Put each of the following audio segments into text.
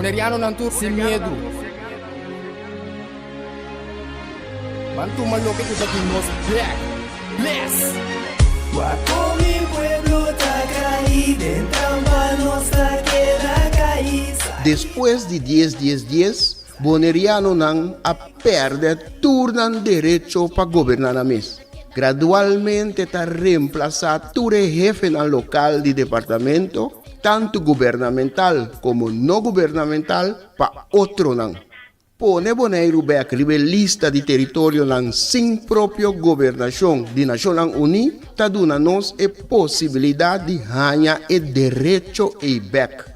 Bonerianonan tur sin miedu. Ban tuma loke ku ta di nos bek. Bless! Wak kon mi pueblo ta kai den trampa nos ta keda kai. Despues di dies dies dies, Bonerianonan a pèrdè tur nan derecho pa goberná nan mes. Gradualmente ta remplasá tur e hefenan lokal di departamento, tantu gubernamental komo no gubernamental, pa otronan. Pone Boneiru bèk riba e lista di teritorionan sin propio gobernashon di Nashonnan Uní ta duna nos e posibilidat di haña e derecho ei bèk.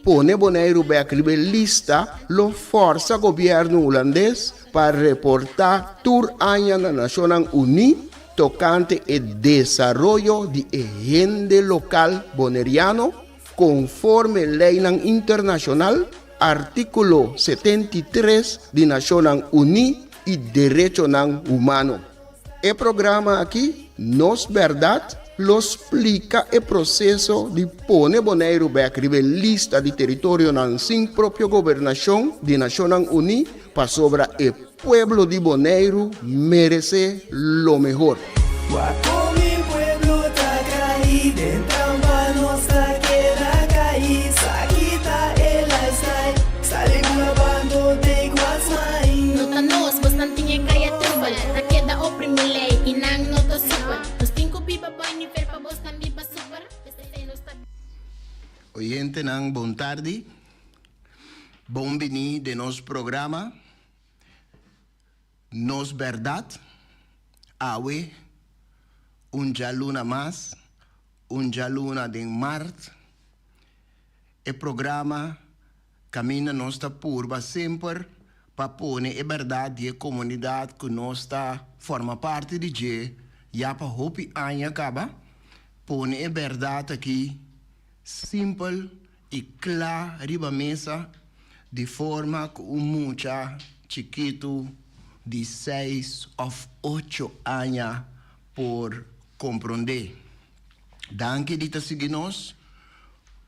Pone Boneiru bèk riba e lista lo fòrsa gobièrnu hulandes pa reportá tur aña na Nashonnan Uní tokante e desaroyo di e hende lokal boneriano konforme leinan internashonal, Artíkulo 73 di Nashonnan Uní i Derechonan Humano. E programa aki, Nos Bèrdat, lo splika e proseso di pone Boneiru bèk riba e lista di teritorionan sin propio gobernashon di Nashonnan Uní pasobra e pueblo di Boneiru meresé lo mehor. Wak kon mi pueblo ta kai den trampa nos ta keda kai sa kita e lifestyle sali bula bando take what's mine. No ta nos, bosnan tin e kaya trubel Ta keda oprimi lei i nan no ta super Nos tin ku biba bou nivel pa bosnan biba super P'esei nos ta. Oyentenan bon tardi. Bon bini den nos programa Nos Berdad. Awe un djaluna mas, un djaluna den mart. E programa kaminda nos ta purba semper pa pone e berdad di e komunidat ku nos ta forma parti di dje ya pa hopi aña kaba, pone e berdad aki simpel i kla riba mesa di forma ku un mucha chikitu di seis òf ocho aña por komprondé. Danki di ta sigui nos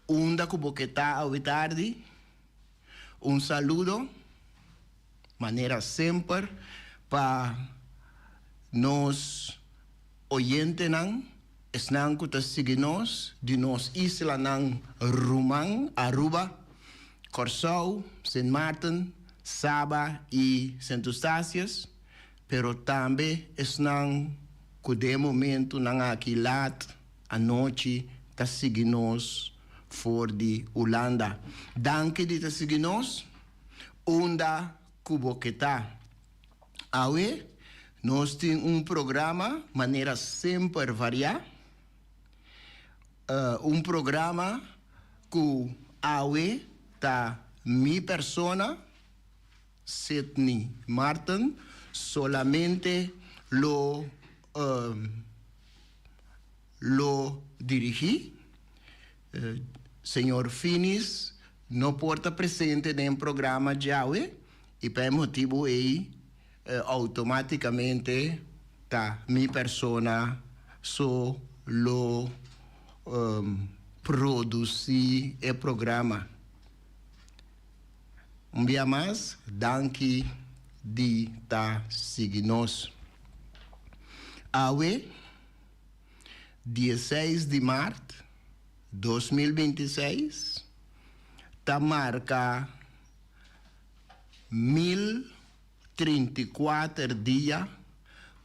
unda ku bo ke ta awe tardi. Un saludo manera semper pa nos oyentenan, esnan ku ta sigui nos di nos islanan ruman Aruba, Kòrsou, Sint Maarten, Saba i Sint Eustatius, pero tambe esnan ku den e momentunan aki lat anochi ta sigui nos for di Hulanda. Danki di ta sigui nos unda ku bo ke ta. Awe nos tin un programa manera semper variá, un programa ku awe ta mi persona, Sidney Marten, solamente lo lo dirigí. Señor Finis no por ta presente den programa djawe y pa e motibu ey automaticamente ta mi persona so lo produci e programa. Un bia mas danki di ta sigui nos. Awe. Dieseis di mart 2026 ta marka 1034 dia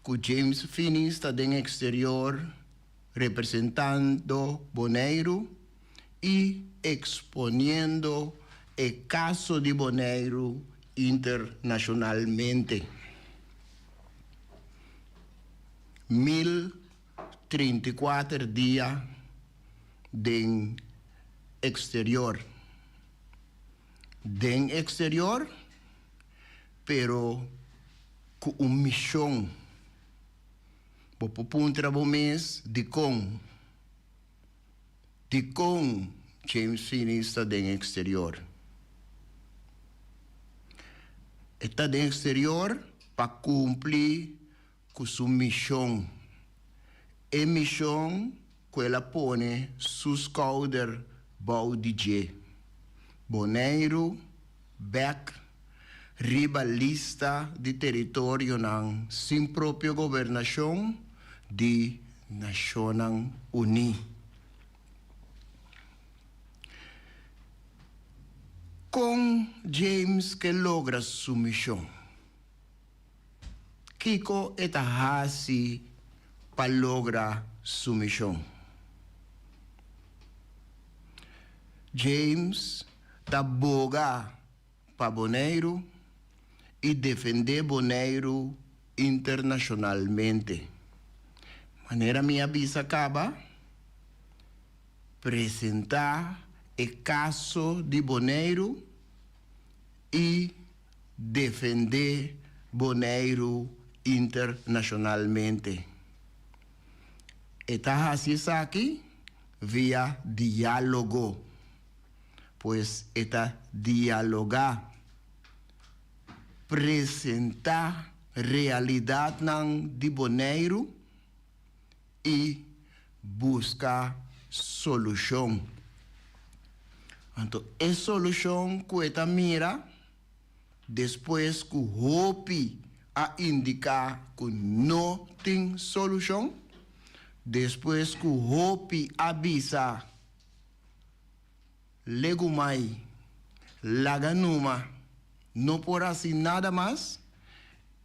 ku James Finies ta den eksterior representando Boneiru i eksponiendo e kaso di Boneiru internashonalmente. 1034 dia den exterior. Den exterior, pero cu un mision. Bo por puntra bo mes dicon. Dicon James Finies ta den exterior? E ta den exterior pa cumpli ku su mishon, e mishon ku el a pone su skouder bou di dje. Boneiru. bèk riba lista di teritorionan sin propio gobernashon di Nashonnan Uní. Kon James ke logra su mishon? Kiko e ta hasi pa logra su mishon? James ta boga pa Boneiru i defendé Boneiru internashonalmente. Manera mi a bisa kaba, presentá e kaso di Boneiru i defendé Boneiru internashonalmente. E ta hasi esaki via diálogo. Pues e ta dialogá, presentá realidatnan di Boneiru i buska solushon. Anto e solushon ku e ta mira despues ku hopi a indiká ku no tin solushon, despues ku hopi a bisa Legumai, laga numa, no por hasi nada mas,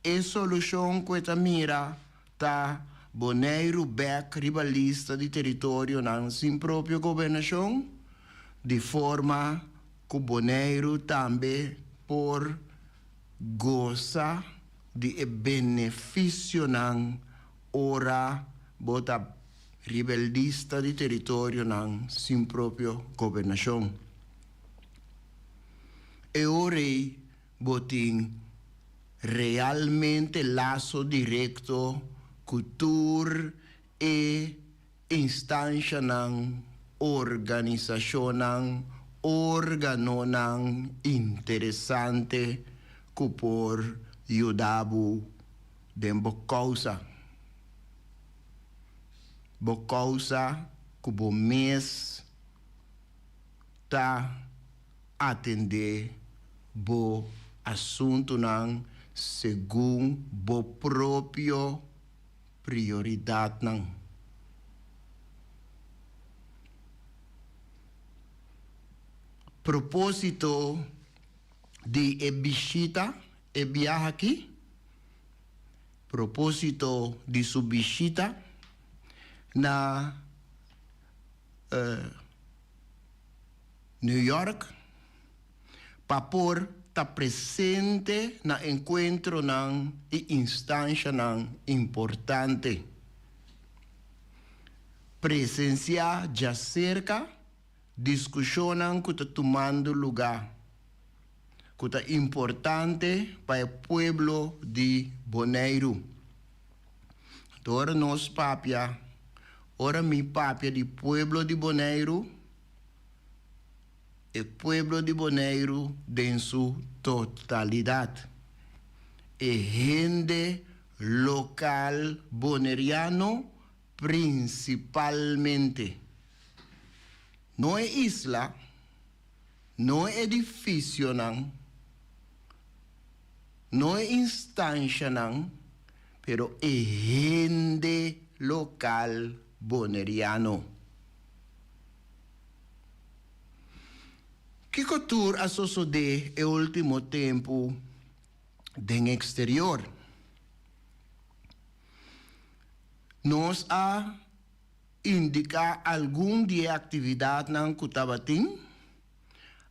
e solushon ku e ta mira ta Boneiru bèk riba lista di teritorionan sin propio gobernashon, di forma ku Boneiru tambe por gosa di e benefisionan ora bo ta riba e lista di teritorionan sin propio gobernashon. E ora ei bo tin realmente laso direkto ku tur e instanshanan, organisashonnan, organonan interesante ku por yuda bo den bo kousa. Bo kousa ku bo mes ta atendé bo asuntunan segun bo propio prioridatnan. Propósito di e bishita e biaha aki? Propósito di su bishita na New York pa por ta presente na enkuentronan i instanshanan importante. Presensiá djaserka diskushonnan ku ta tumando lugá ku ta importante pa e pueblo di Boneiru. Anto ora nos papia, ora mi papia di pueblo di Boneiru, e pueblo di Boneiru den su totalidat, e hende lokal boneriano prinsipalmente. No e isla, no e edifisionan, no e instanshanan, pero e hende lokal boneriano. Kiko tur a sosodé e último tempu den eksterior? Nos a indiká algun di e aktividatnan ku tabatin,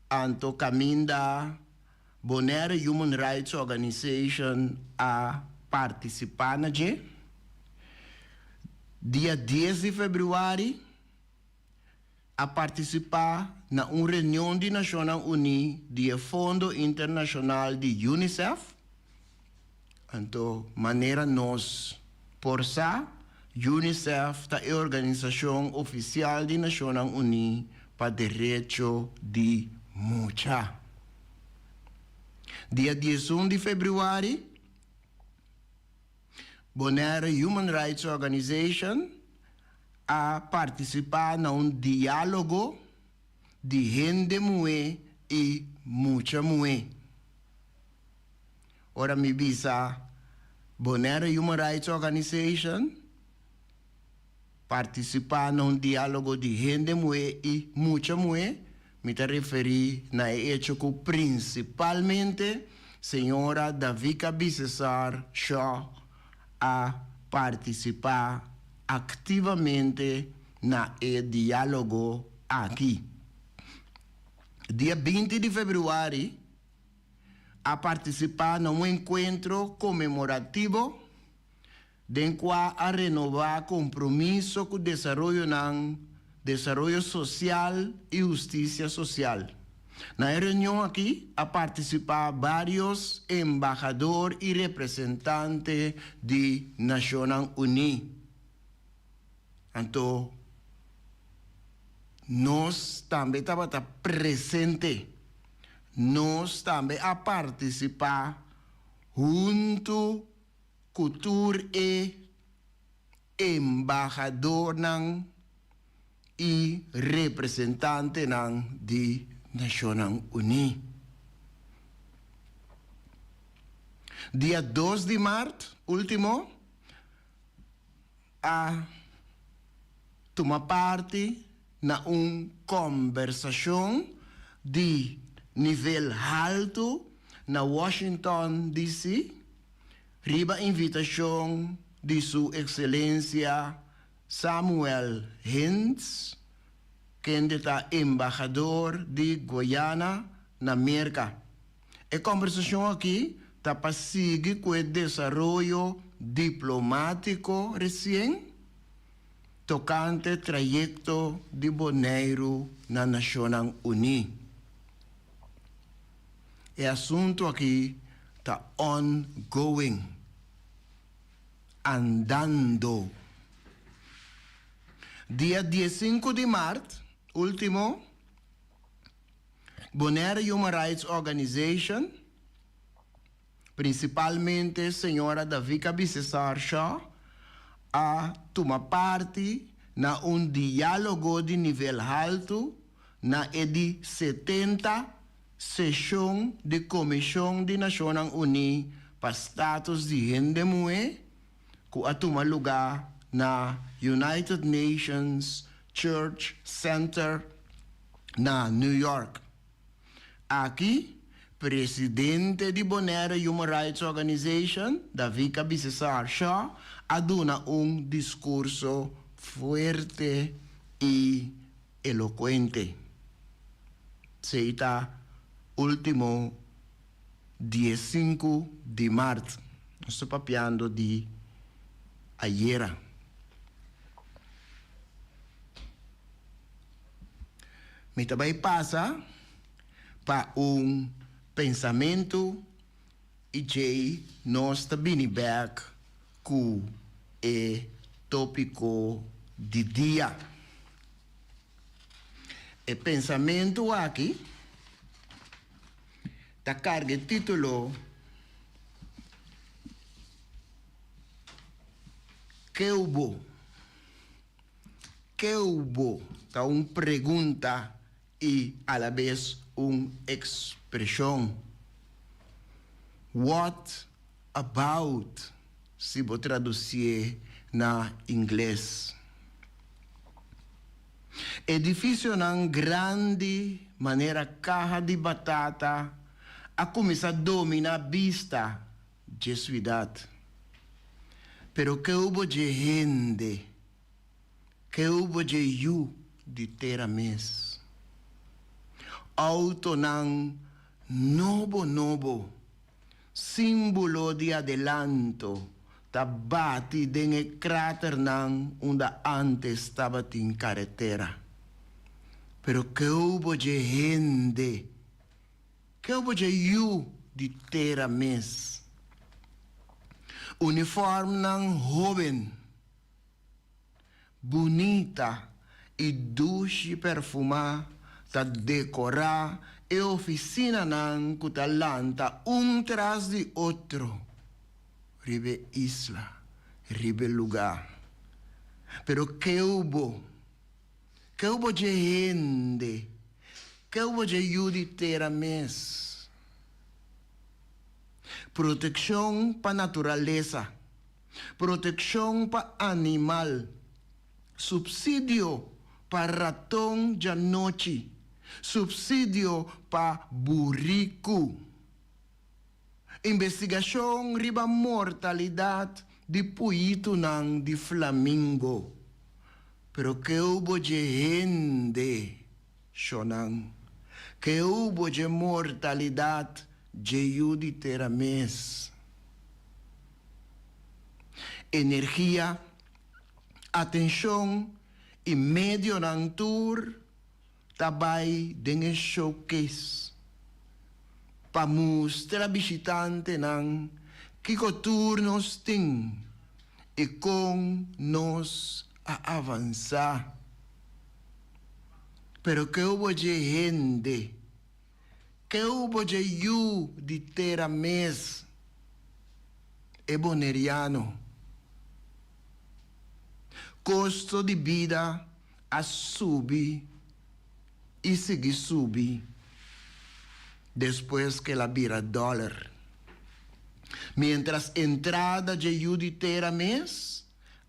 anto kaminda Bonaire Human Rights Organization a partisipá na dje. Dia dies di febrüari a partisipá na un reunion di Nashonnan Uní di e Fondo Internashonal di UNICEF. Anto manera nos por sa, UNICEF ta e organisashon ofisial di Nashonnan Uní pa derecho di mucha. Dia 11 di febrüari, Bonaire Human Rights Organization a partisipá na un diálogo di hende muhé. i mucha muhé. Ora mi bisa Bonaire Human Rights Organization partisipá na un diálogo di hende muhé i mucha muhé, mi ta referí na e echo ku prinsipalmente señora Davika Bisesar Shaw a partisipá aktivamente na e diálogo aki. Dia 20 di febrüari a partisipá na un enkuentro konmemorativo den kua a renobá kompromiso ku desaroyonan desaroyo sosial i hustisia sosial. Na e reunion aki a partisipá vários embahador i representante di Nashonnan Uní. Anto nos tambe tabata presente. Nos tambe a partisipá huntu ku tur e embahadornan i representantenan di Nashonnan Uní. Dia 2 di mart último a tuma parti na un kòmbersashon di nivel haltu na Washington, DC. Riba invitashon di Su Ekselensia Samuel Hintz, kende ta embahador di Guyana na Merka. E kòmbersashon aki ta pa sigui ku e desaroyo diplomátiko resien tokante trayekto di Boneiru na Nashonnan Uní. E asuntu aki ta ongoing, andando. Dia 15 di mart ultimo, Bonaire Human Rights Organization, prinsipalmente señora Davika Bisesar Shaw, a tuma parti na un diálogo di nivel haltu na e di 70 seshon di Komishon di Nashonnan Uní pa Status di Hende Muhé ku a tuma lugá na United Nations Church Center na New York. Aki, presidente di Bonaire Human Rights Organization, Davika Bisesar Shaw, a duna un diskurso fuerte i elokuente. Esei ta último 15 di mart. Nos ta papiando di ayera. Mi ta bai pasa pa un pensamentu i djei nos ta bini bèk ku e tópiko di dia. E pensamentu aki ta karga e título Ke hubo? Ke hubo? Ta un pregunta i alabes un ekspreshon. What about si bo tradusié na ingles? Edifisionan grandi manera kaha di batata a kuminsá dominá bista dje suidat. Pero ke hubo dje hende? Ke hubo dje yu di tera mes? Outonan nobo nobo, símbolo di adelanto, ta bati den e kraternan unda ántes tabatin karetera. Pero ke hubo dje hende? Ke hubo dje yu di tera mes? Uniformnan hóben, bunita i dushi perfumá ta dekorá e ofisinanan ku ta lanta un tras di otro riba e isla, riba e lugá. Pero ke hubo? Ke hubo dje hende? Ke hubo dje yu di tera mes? Protekshon pa naturalesa, protekshon pa animal, supsidio pa raton djanochi, supsidio pa buriku. Investigashon riba mortalidat di puyitunan di flamingo. Pero ke hubo dje hende, shonnan? Ke hubo dje mortalidat dje yu di tera mes? Energia, atenshon i medionan tur ta bai den e showcase pa mustra bishitantenan kiko tur nos tin i kon nos a avansá. Pero ke hubo dje hende? Ke hubo dje yu di tera mes? E boneriano. Kosto di bida a subi i sigui subi despues ku el a bira dòler. Miéntras entrada dje yu di tera mes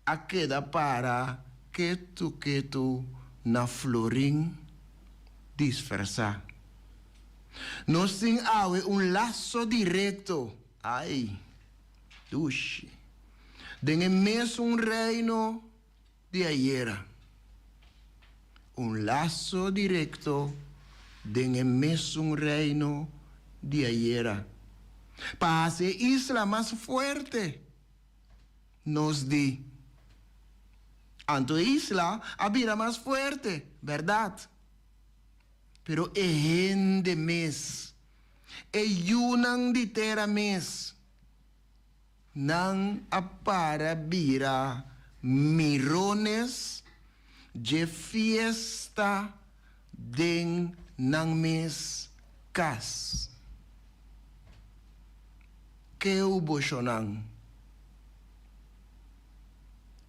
a keda para ketu ketu na florin disfrasá. Nos tin awe un laso direkto, ai, dushi, den e mesun reino di ayera. Un laso direkto den e mesun reino di ayera. Pa hasi e isla mas fuerte, nos di. Anto e isla a bira mas fuerte, bèrdat. Pero e hende mes, e yunan di tera mes, Nan a para bira mirones dje fiesta den nan mes kas. Keu boshonan,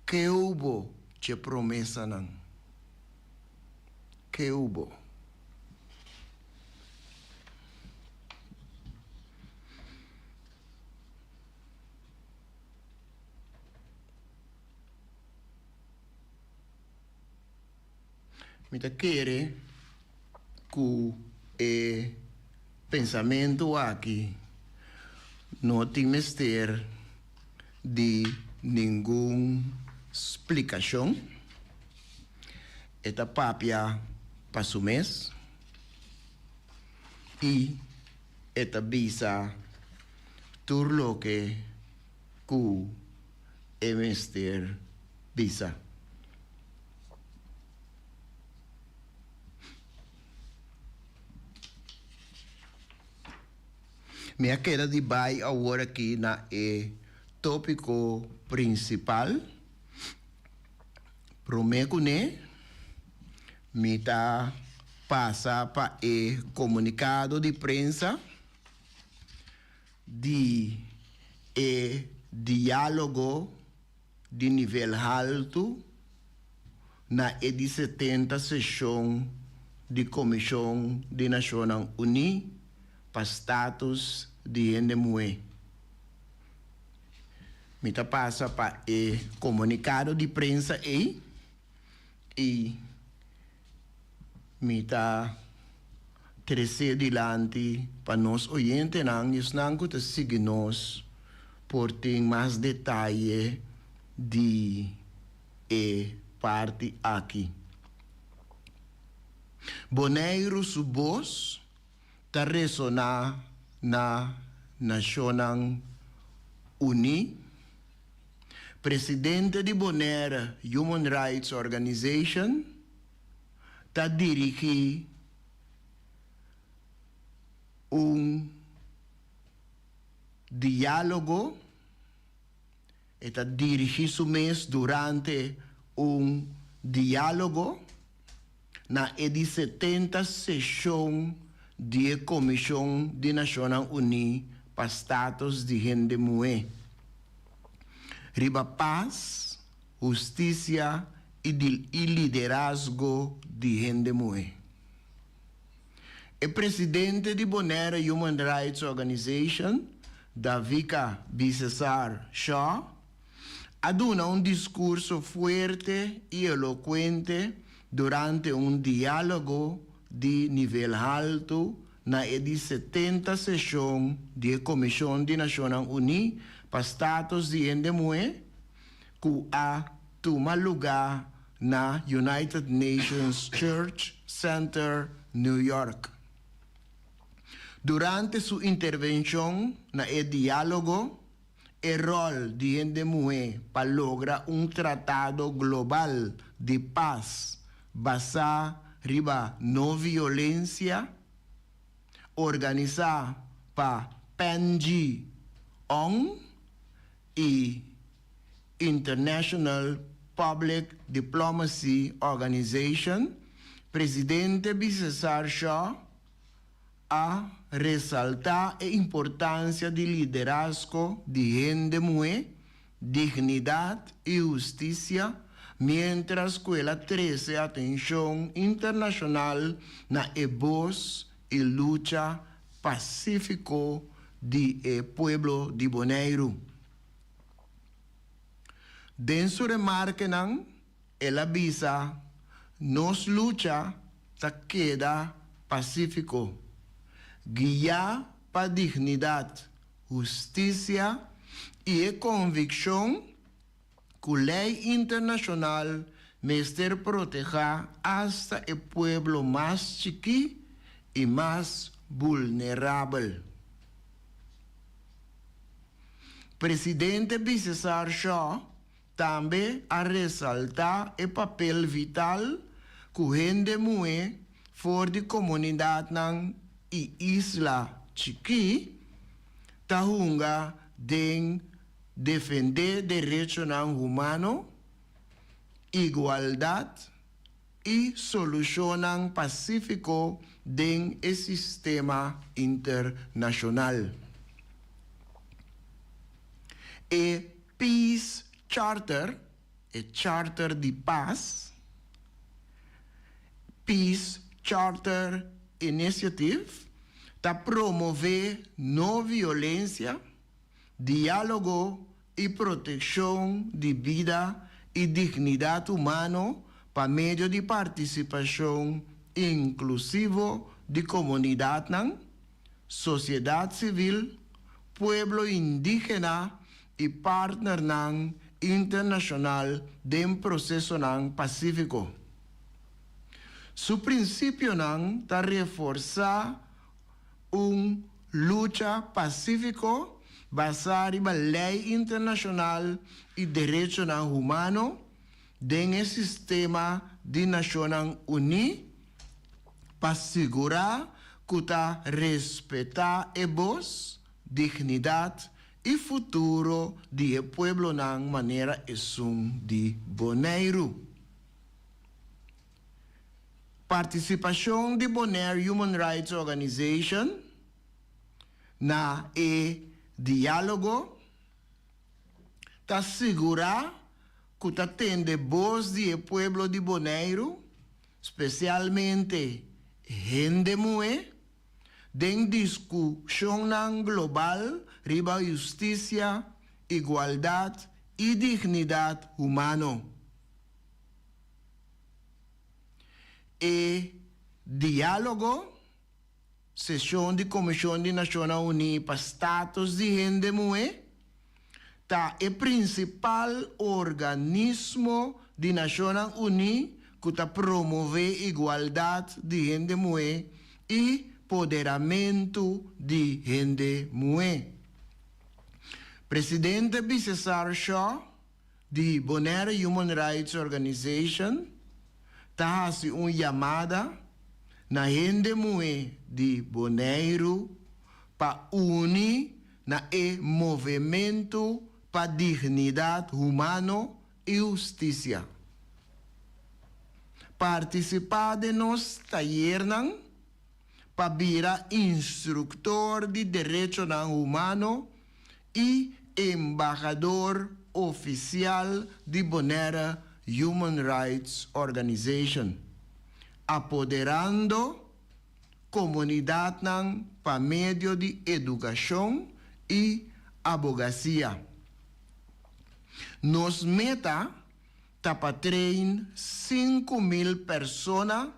keu bo dje promesanan, keu bo. Mi ta kere ku e pensamentu aki no tin mester di ningun splikashon. E ta papia pa su mes i. E ta bisa tur loke ku e mester bisa. Mi a keda di bai awor aki na e tópiko prinsipal. Promé kuné mi ta pasa pa e komunikado di prensa di e diálogo di nivel haltu na e di 70 seshon di Komishon di Nashonnan Uní pa Status di Hende Muhé. Mi ta pasa pa e komunikado di prensa ei i mi ta tres'é dilanti pa nos oyentenan i esnan ku ta sigui nos por tin mas detaye di e parti aki. Boneiru su bos ta resoná na Nashonnan Uní. Presidente di Bonaire Human Rights Organization ta dirigí un diálogo, e ta dirigí su mes durante un diálogo na e di 70 seshon di e Komishon di Nashonnan Uní pa Status di Hende Muhé riba pas, hustisia i i liderazgo di hende muhé. E presidente di Bonaire Human Rights Organization, Davika Bisesar Shaw, a duna un diskurso fuerte i elokuente durante un diálogo di nivel haltu na e di 70 seshon di e Komishon di Nashonnan Uní pa Status di Hende Muhé, ku a tuma lugá na United Nations Church Center, New York. Durante su intervenshon na e diálogo, e ròl di hende muhé pa logra un tratado global di pas basá riba no violensia, organisá pa Penji Ong i International Public Diplomacy Organization, Presidente Bisesar Shaw a resaltá e importansia di liderazgo di hende muhé, dignidat i hustisia, miéntras ku el a trese atenshon internashonal na e bos i lucha pasífiko di e pueblo di Boneiru. Den su remarkenan el a bisa, Nos lucha ta keda pasífiko, guiá pa dignidat, hustisia i e konvikshon ku lei internashonal mester protehá asta e pueblo mas chikí i mas bulnerabel. Presidente Bisesar Shaw tambe a resaltá e papel vital ku hende muhé for di komunidatnan i isla chikí ta hunga den defendé derechonan humano, igualdat i solushonnan pasífiko den e sistema internashonal. E Peace Charter, e Charter di Pas, Peace Charter Initiative, ta promové no violensia, diálogo i protekshon di bida i dignidat humano pa medio di partisipashon inklusivo di komunidatnan, sosiedat sivil, pueblo indígena i partnernan internashonal den prosesonan pasífiko. Su prinsipionan ta reforsá un lucha pasífiko basá riba lei internashonal i derechonan humano den e sistema di Nashonnan Uní pa sigurá ku ta respetá e bos, dignidat i futuro di e pueblonan manera esun di Boneiru. Partisipashon di Bonaire Human Rights Organization na e diálogo ta sigurá ku ta tende bos di e pueblo di Boneiru, spesialmente hende muhé, den diskushonnan global riba hustisia, igualdat i dignidat humano. E diálogo, seshon di Komishon di Nashonnan Uní pa Status di Hende Muhé, ta e prinsipal organismo di Nashonnan Uní ku ta promové igualdat di hende muhé i poderamentu di hende muhé. Presidente Bisesar Shaw di Bonaire Human Rights Organization ta hasi un yamada na hende muhé di Boneiru pa uni na e movementu pa dignidat humano i hustisia. Partisipá den nos tayernan pa bira instruktor di derechonan humano i embahador ofisial di Bonaire Human Rights Organization, apoderando. komunidatnan pa medio di edukashon i abogasia. Nos meta ta pa train 5000 persona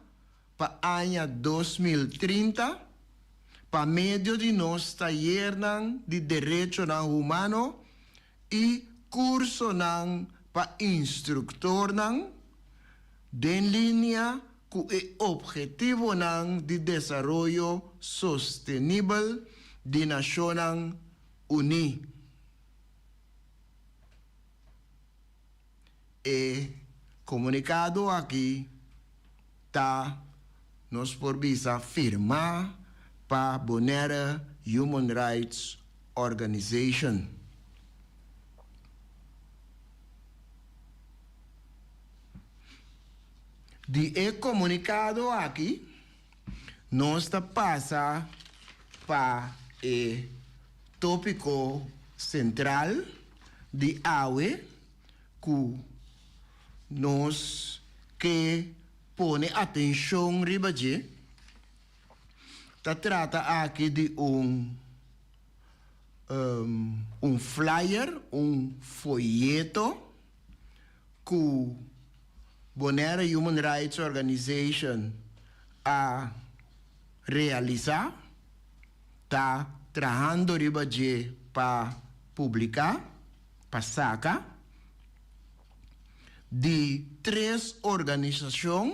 pa aña 2030 pa medio di nos tayernan di derechonan humano i kursonan pa instruktornan den linia ku e Ophetivonan di Desaroyo Sostenibel di Nashonnan Uní. E komunikado aki ta, nos por bisa, firmá pa Bonaire Human Rights Organization. Di e komunikado aki nos ta pasa pa e tópiko sentral di awe ku nos ke pone atenshon riba dje. Ta trata aki di un un flyer, un foyeto ku Bonaire Human Rights Organization a realisá, ta trahando riba dje pa publiká, pa saka, di tres organisashon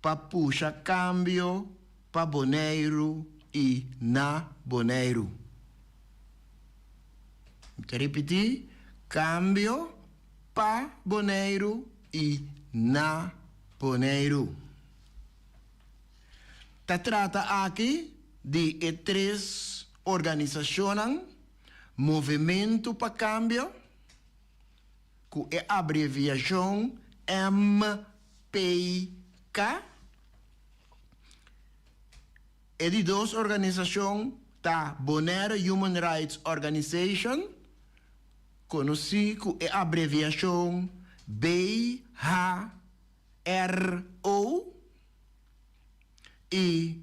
pa pusha kambio pa Boneiru i na Boneiru. Mi ta ripití, kambio pa Boneiru i na Boneiru. Ta trata aki di e tres organisashonnan, Movementu pa Kambio, ku e abreviashon MPK, E di dos organisashon ta Bonaire Human Rights Organization, konosí ku e abreviashon BHRO, i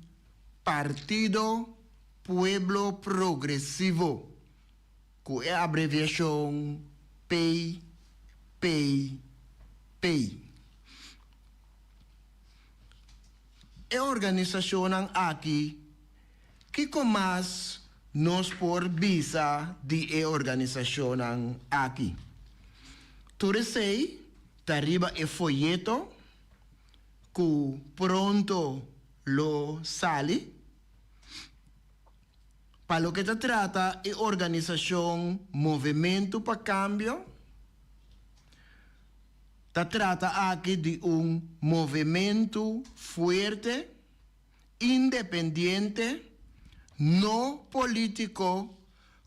Partido Pueblo Progresivo, ku e abreviashon PPP. E organisashonnan aki, kiko mas nos por bisa di e organisashonnan aki? Tur esei ta riba e foyeto ku pronto lo sali. Pa loke ta trata e organisashon Movementu pa Kambio, Ta trata aki di un movementu fuerte, independiente, no polítiko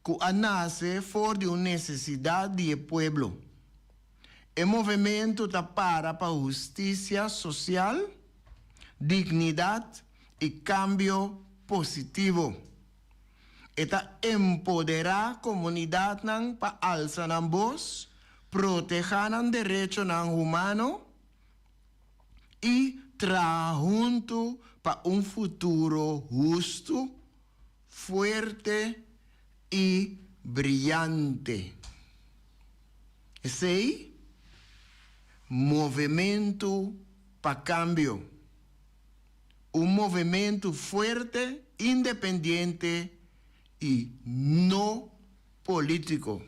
ku a nase for di un nesesidat di e pueblo. E movementu ta para pa hustisia sosial, dignidat i kambio positivo. E ta empoderá komunidatnan pa alsa nan bos, protehá nan derechonan humano i traha huntu pa un futuro hustu, fuerte i briante. Esei Movementu pa Kambio. Un movementu fuerte, independiente i no polítiko.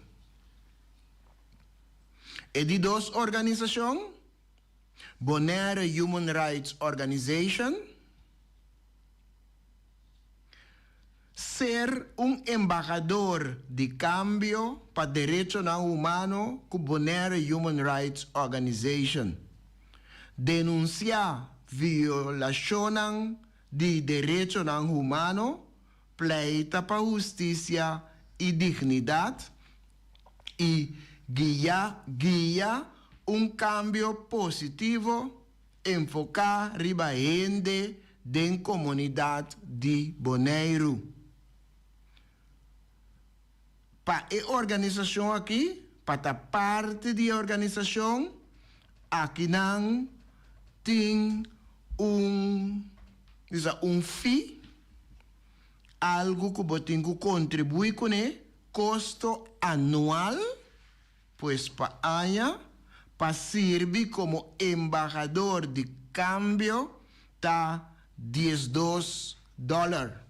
E di dos organisashon, Bonaire Human Rights Organization, ser un embahador di kambio pa derechonan humano ku Bonaire Human Rights Organization. Denunsiá violashonnan di derechonan humano, pleita pa hustisia i dignidat, i guia guia un kambio positivo enfoká riba hende den komunidat di Boneiru. Pa e organisashon aki, pa ta parti di e organisashon, akinan tin un, bisa un fee. algu ku bo tin ku kontribuí kuné, kosto anual, pues pa aña, pa sirbi komo embahador di kambio ta 12 dòler.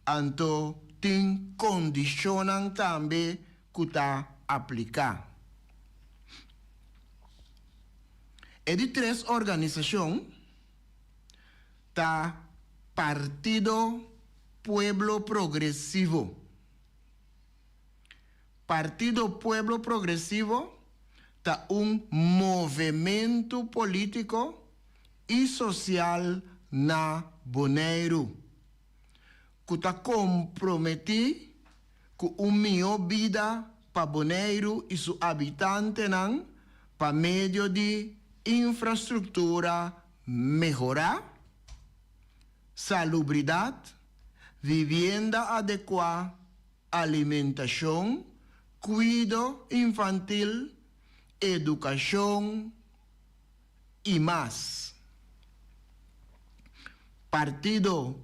Anto tin kondishonnan tambe ku ta apliká. E di tres organisashon ta Partido Pueblo Progresivo. Partido Pueblo Progresivo ta un movementu polítiko i sosial na Boneiru ku ta komprometí ku un mihó bida pa Boneiru i su abitantenan pa medio di infrastruktura mehorá, salubridat, vivienda adekuá, alimentashon, kuido infantil, edukashon i mas. Partido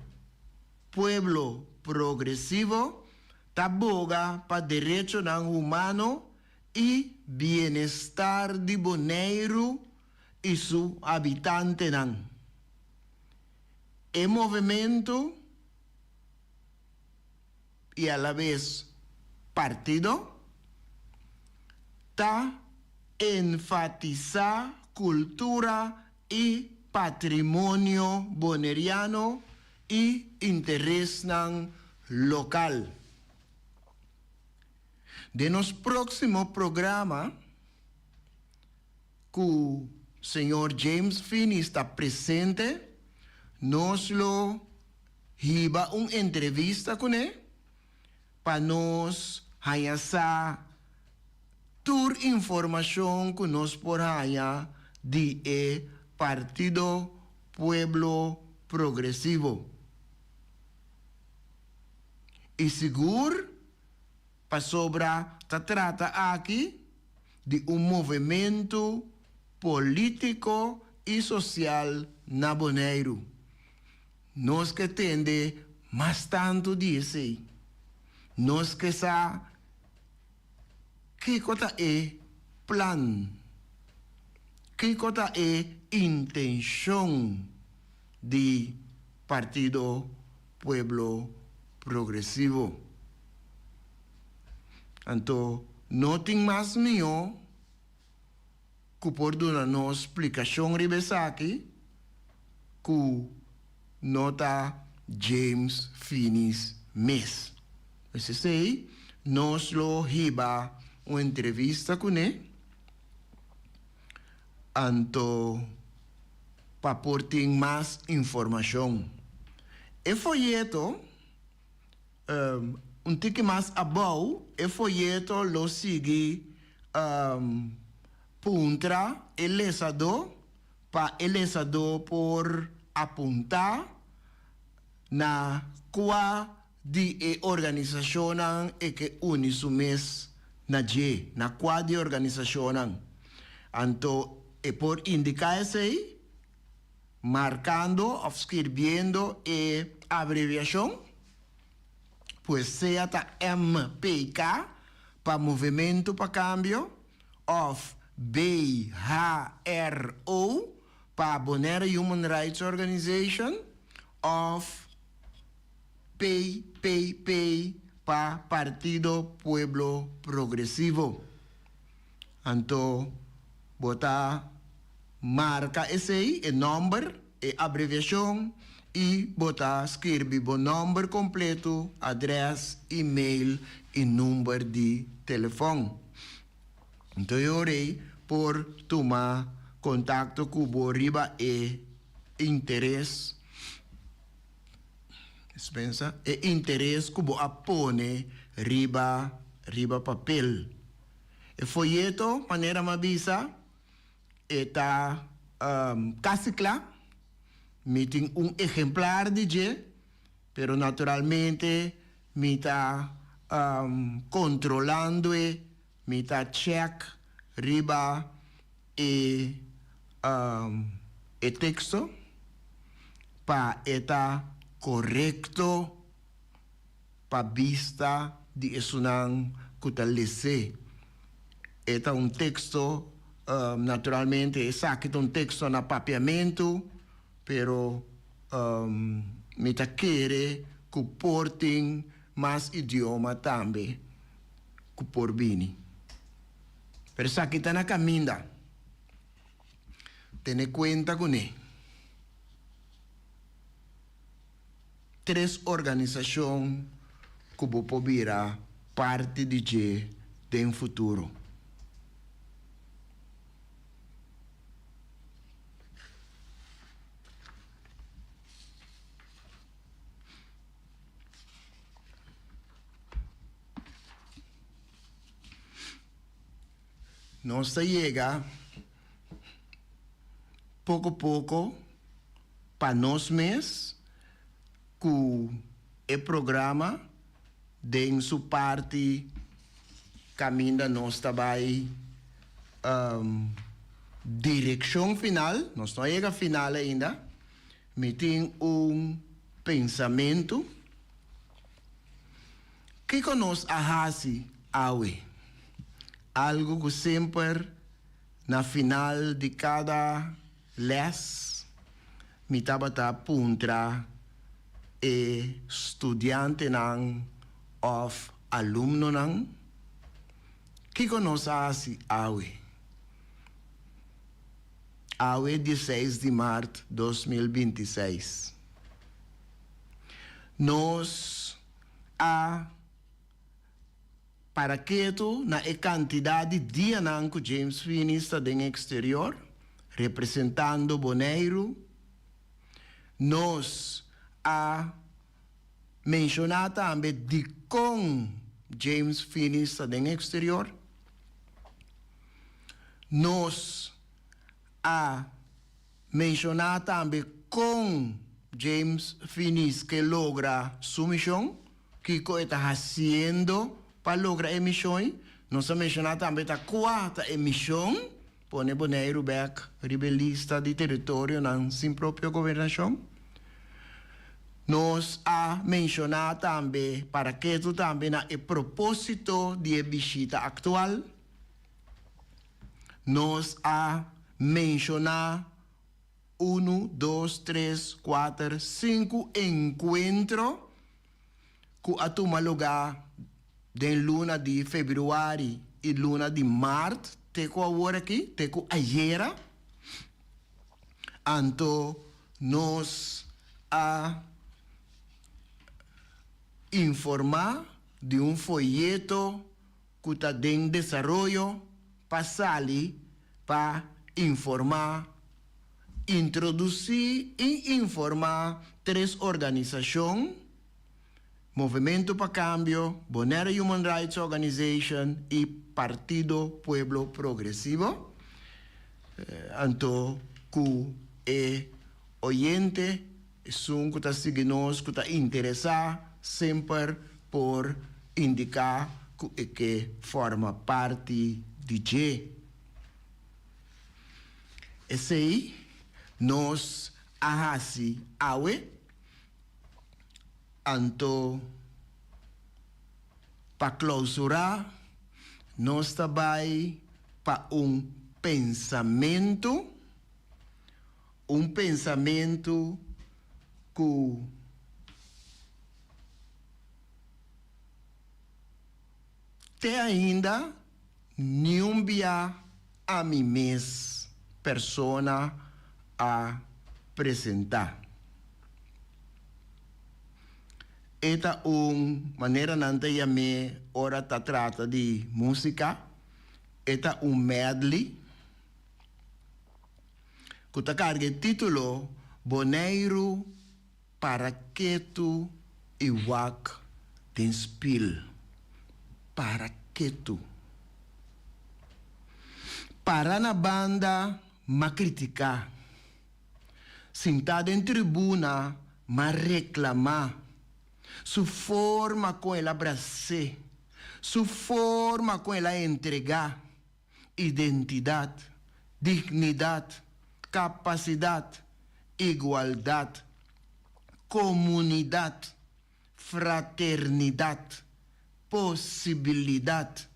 Pueblo Progresivo ta boga pa derechonan humano i bienestar di Boneiru i su habitantenan. E movementu i alabes partido ta enfatisá kultura i patrimonio boneriano i interesnan lokal. Den nos próksimo programa ku señor James Finies ta presente, nos lo hiba un entrevista kuné pa nos haña sa tur informashon ku nos por haña di e Partido Pueblo Progresivo. I sigur pasobra ta trata aki di un movementu polítiko i sosial na Boneiru. Nos ke tende mas tantu di esei. Nos ke sa kiko ta e plan, kiko ta e intenshon di Partido Pueblo Progresivo. Anto no tin mas mihó ku por duna nos splikashon riba esaki ku no ta James Finies mes. Pues esei nos lo hiba un entrevista kuné anto pa por tin mas informashon. E foyeto Un tiki mas abou e foyeto lo sigui puntra e lesadó pa e lesadó por apuntá na kua di e organisashonnan e ke uni su mes na dje, na kua di e organisashonnan. Anto e por indiká esei Markando òf skirbiendo e abreviashon, pues sea ta MPK pa Movementu pa Kambio òf BHRO pa Bonaire Human Rights Organization òf PPP pa Partido Pueblo Progresivo. Anto bo ta marka esei, e nòmber, e abreviashon i bo ta skirbi bo nòmber kompletu, adrès, email i number di telefòn. Anto e ora ei por tuma kontakto ku bo riba e interes, dispensa, e interes ku bo a pone riba riba papel. E foyeto, manera mi a bisa, e ta kasi kla. Mi tin un ehemplar di dje, pero naturalmente mi ta kontrolando e, mi ta chèk riba e e teksto pa e ta. korekto pa bista di esunnan ku ta les'é. E ta un teksto, naturalmente esaki ta un teksto na papiamentu, pero mi ta kere ku por tin mas idioma tambe ku por bini. Pero esaki ta na kaminda. Tene kuenta kuné. Tres organisashon ku bo por bira parti di dje den futuro. Nos ta yega poko poko pa nos mes ku e programa den su parti kaminda nos ta bai direkshon final, nos no a yega final ainda, mi tin un pensamentu. Kiko nos a hasi awe? Algu ku semper na final di kada les mi tabata puntra e studiantenan òf alumnonan, Kiko nos a hasi awe? Awe dieseis di mart 2026. Nos a para ketu na e kantidat di dianan ku James Finies ta den eksterior representando Boneiru. Nos a menshoná tambe dikon James Finies ta den eksterior. Nos a Menshoná tambe kon James Finies ke logra su mishon, kiko e ta hasiendo pa logra e mishon ei. Nos a menshoná tambe ta kua ta e mishon, pone Boneiru bèk riba e lista di teritorionan sin propio gobernashon. Nos a menshoná tambe para ketu tambe na e propósito di e bishita aktual. Nos a menshoná unu, dos, tres, kuater, sinku enkuentro ku a tuma lugá den luna di febrüari i luna di mart te ku awor aki, te ku ayera. Anto nos a informá di un foyeto ku ta den desaroyo pa sali pa informá, introdusí i informá tres organisashon, Movementu pa Kambio, Bonaire Human Rights Organization i Partido Pueblo Progresivo. Anto ku e oyente, esun ku ta sigui nos, ku ta interesá, semper por indiká ku e ke forma parti di dje. Esei nos a hasi awe, anto pa klousurá nos ta bai pa un pensamentu, un pensamentu ku. Te ainda niun bia ami mes persona a presenta. E ta un, manera nan ta yam'é ora ta trata di musica, e ta un medley ku ta karga e titulo Boneiru Para ketu i wak den spil. Para ketu. Para na banda m'a kritiká. Sintá den tribuna m'a reklamá. Su forma kon el a bras'é. Su forma kon el a entregá. Identidat, dignidat, kapasidat, igualdat. Komunidat, Fraternidat, Posibilidat,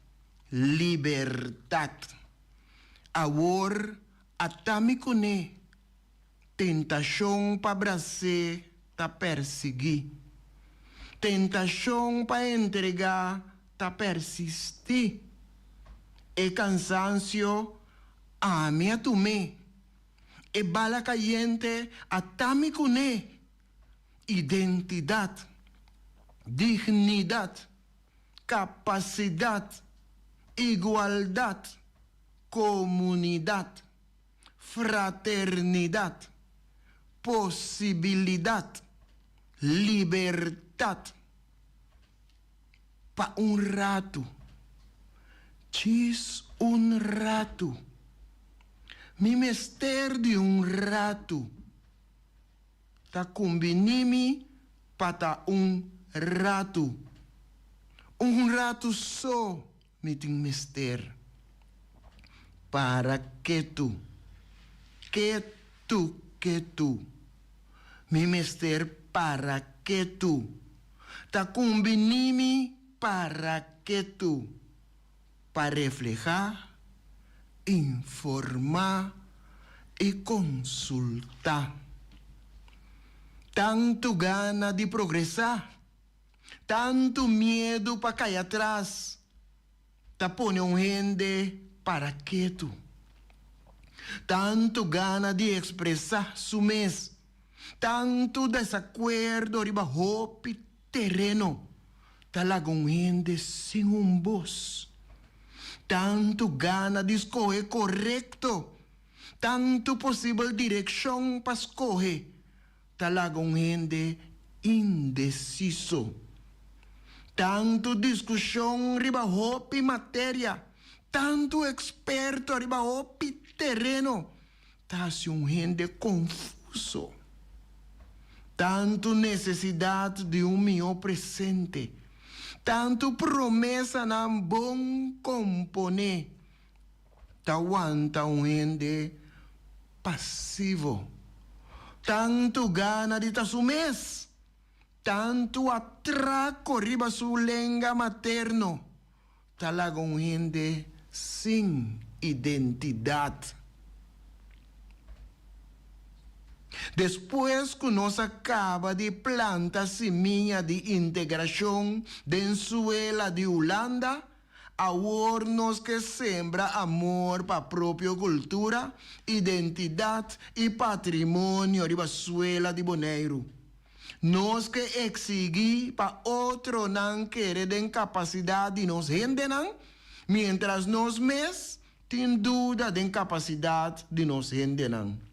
Libertat. Awor ata mi kuné, tentashon pa bras'é ta persiguí. Tentashon pa entregá ta persistí. E kansansio ami a tum'é. E bala kayente ata mi kuné. Identidat, dignidat, kapasidat, igualdat, komunidat, fraternidat, posibilidat, libertat. Pa un ratu, djis un ratu, mi mester di un ratu. Ta kumbiní mi pa ta un ratu. Un ratu so mi tin mester. Para ketu, ketu, ketu. Mi mester para ketu. Ta kumbiní mi para ketu. Pa reflehá, informá i konsultá. Tantu gana di progresá, tantu miedu pa kai atras, ta pone un hende para ketu. Tantu gana di ekspresá su mes, tantu desakuerdo riba hopi tereno, ta laga un hende sin un bos. Tantu gana di skohe korekto, tantu posibel direkshon pa skohe, ta laga un hende indesiso. Tantu diskushon riba hopi materia, tantu eksperto riba hopi tereno, ta hasi un hende konfuso. Tantu nesesidat di un mihó presente, tantu promesanan bon komponé, ta wanta un hende pasivo. Tantu gana di ta su mes, tantu atrako riba su lenga materno, ta laga un hende sin identidat. Despues ku nos a kaba di planta simia di integrashon den suela di Hulanda, awor nos ke sembra amor pa propio kultura, identidat i patrimonio riba suela di Boneiru. Nos ke eksigí pa otronan kere den kapasidat di nos hendenan, miéntras nos mes tin duda den kapasidat di nos hendenan.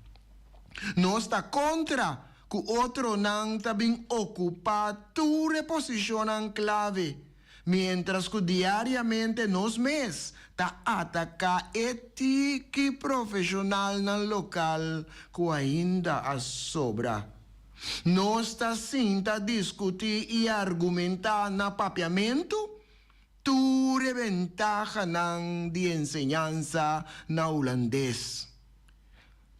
Nos ta kontra ku otronan ta bin okupá tur e posishonnan klave, miéntras ku diariamente nos mes ta ataká e tiki profeshonalnan lokal ku ainda a sobra. Nos ta sinta diskutí i argumentá na papiamentu tur e bentahanan di enseñansa na hulandes.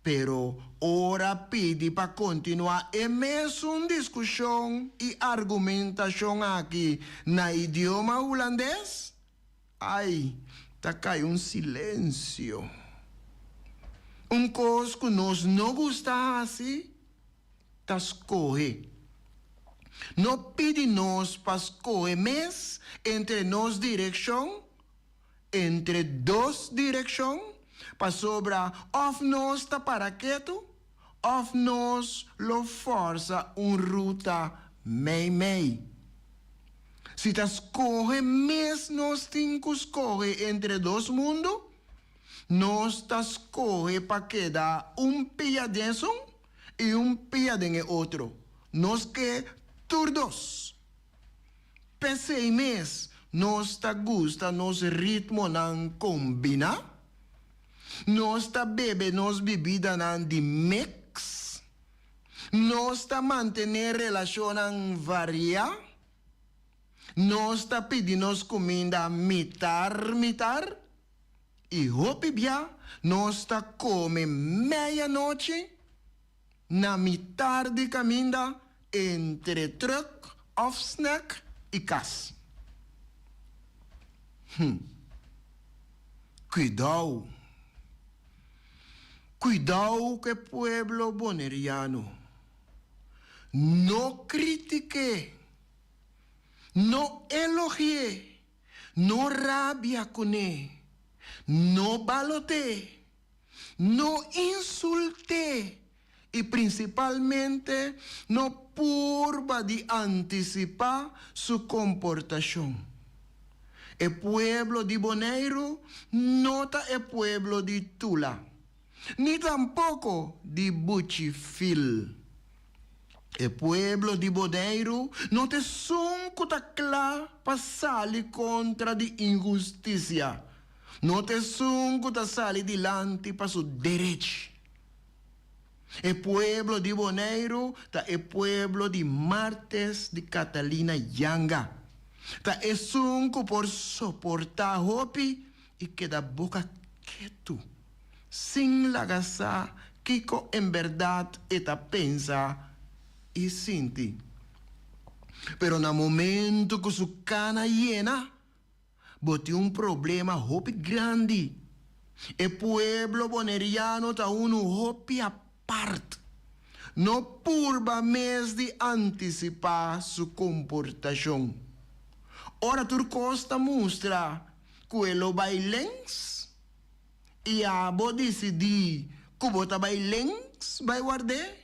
Pero ora pidi pa kontinuá e mesun diskushon i argumentashon aki na idioma hulandes, ai, ta kai un silensio. Un kos ku nos no gusta hasi ta skohe. No pidi nos pa skohe mes entre nos direkshon, entre dos direkshon, pasobra òf nos ta para ketu òf nos lo fòrsa un ruta meimei. Si ta skohe mes nos tin ku skohe entre dos mundu, nos ta skohe pa keda un pia den esun i un pia den e otro. Nos ke tur dos. P'esei mes nos ta gusta nos ritmonan kombiná. Nos ta bebe nos bibidanan di mix. Nos ta mantené relashonnan variá. Nos ta pidi nos kuminda mitar mitar. I hopi bia nos ta kome meianochi na mitar di kaminda. entre truck òf snack i kas. Hm. Kuidou. Kuidou ku e pueblo boneriano. No kritik'é. No elogi'é. No rabia kuné. No balot'é. No insult'é i prinsipalmente no purba di antisipá su komportashon. E pueblo di Boneiru no ta e pueblo di Tula, ni tampoko di Buchi Fil. E pueblo di Boneiru no ta esun ku ta kla pa sali kontra di inhustisia. No ta esun ku ta sali dilanti pa su derechi. E pueblo di Boneiru ta e pueblo di Martes di Catalina Janga. Ta esun ku por soportá hopi i keda boka ketu, sin laga sa kiko en bèrdat e ta pensa i sinti. Pero na momentu ku su kana yena, Bo tin un problema hopi grandi. E pueblo boneriano ta unu hopi apart. No purba mes di antisipá su komportashon. Ora tur kos ta mustra ku e lo bai links i abo disidí ku bo ta bai links bai ward'é,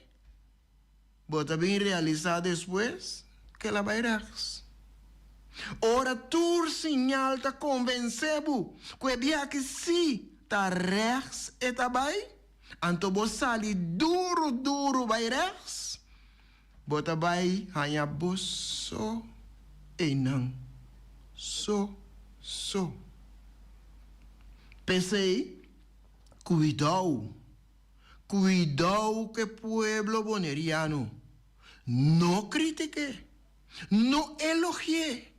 Bo ta bin realisá despues ku el a bai rechts. Ora tur siñal ta konvensé bo ku e biaha sí ta rechts e ta bai, anto bo sali duru duru bai rechts, bo ta bai haña bo so einan, so so. P'esei, kuidou! Kuidou ku e pueblo boneriano. No kritik'é, no elogi'é,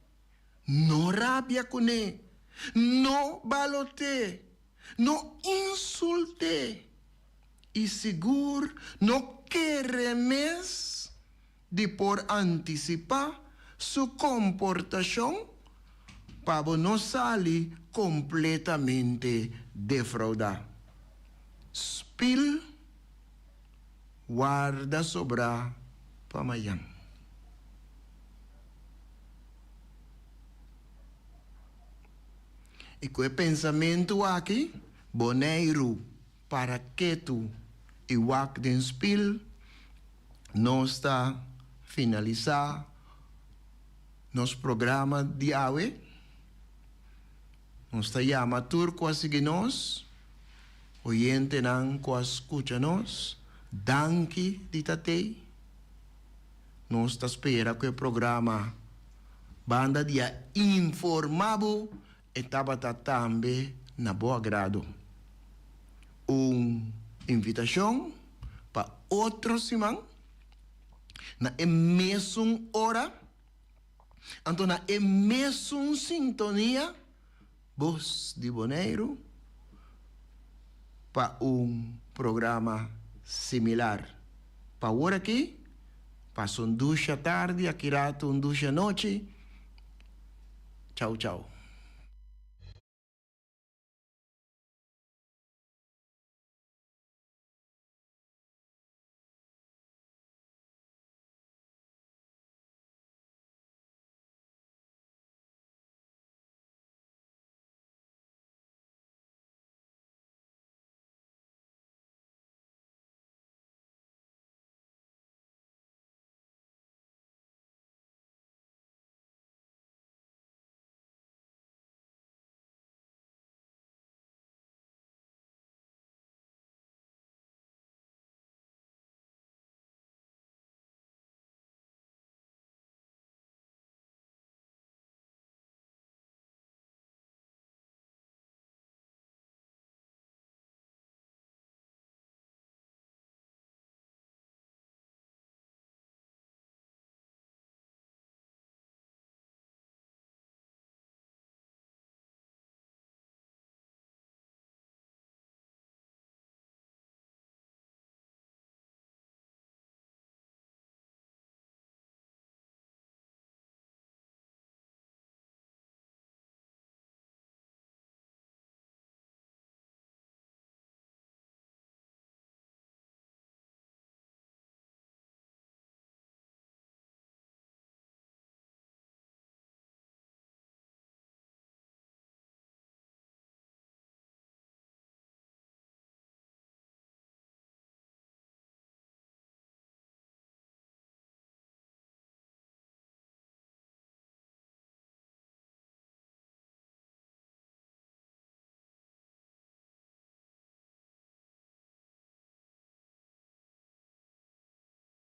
no rabia kuné, no balot'é, no insult'é i sigur no kere mes di por antisipá su komportashon pa bo no sali kompletamente defraudá. Spil warda sobrá pa mayan. I ku e pensamentu aki, Boneiru para ketu i wak den spil, nos ta finalisá nos programa di awe. Nos ta yama tur ku a sigui nos, oyentenan ku a skucha nos, danki di ta tei. Nos ta spera ku e programa Banda di a informá bo E tabata tambe na bo agrado. Un invitashon pa otro siman na e mesun ora, anto na e mesun sintonia, Bos di Boneiru, pa un programa similar. Pa awor aki, pasa un dusha tardi, aki rato un dusha nochi. Chau chau.